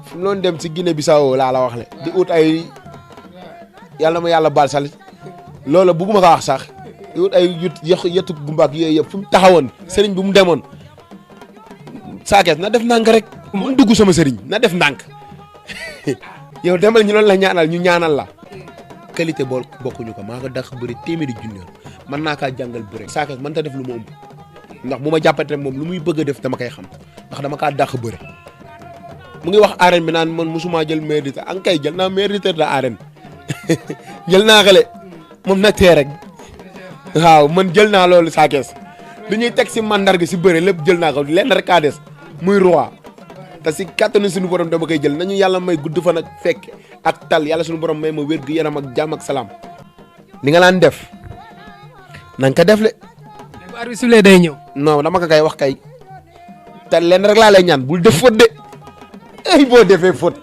fu mu doon dem si Guinée Bissau laa la wax le di ut ay yàlla ma yàlla baal salit loolu bugguma ko wax sax di ut ay yetu gumbaak yooyu yëpp fu mu taxawoon sëriñ bi mu demoon saakees na def ndànk rek mu dugg sama sëriñ na def ndànk yow demal ñu loolu la ñaanal ñu ñaanal la qualité bokkuñu ko maa ko dàq bëri téeméeri junni mën naa kaa jàngal bëri saakees mën ta def lu ma ëmb ndax bu ma jàppate moom lu muy bëgg a def dama koy xam ndax dama kaa dàq bëri mu ngi wax arène bi naan man musuma jël mérite an kay jël naa mérite de arène jël naa xale moom na tee rek waaw man jël naa loolu saakees lu ñuy teg si mandarga si bëri lépp jël naa ko lenn rek kaa des muy roi te si kattanu suñu borom dama koy jël nañu yàlla may gudd fan ak fekk ak tal yàlla suñu borom may ma wér gu yaram ak jàmm ak salaam li nga laan def na nga ko def le bu arbitre sifflé day ñëw. non dama ko kay wax kay te lenn rek laa lay ñaan bul def faute de ay boo defee faute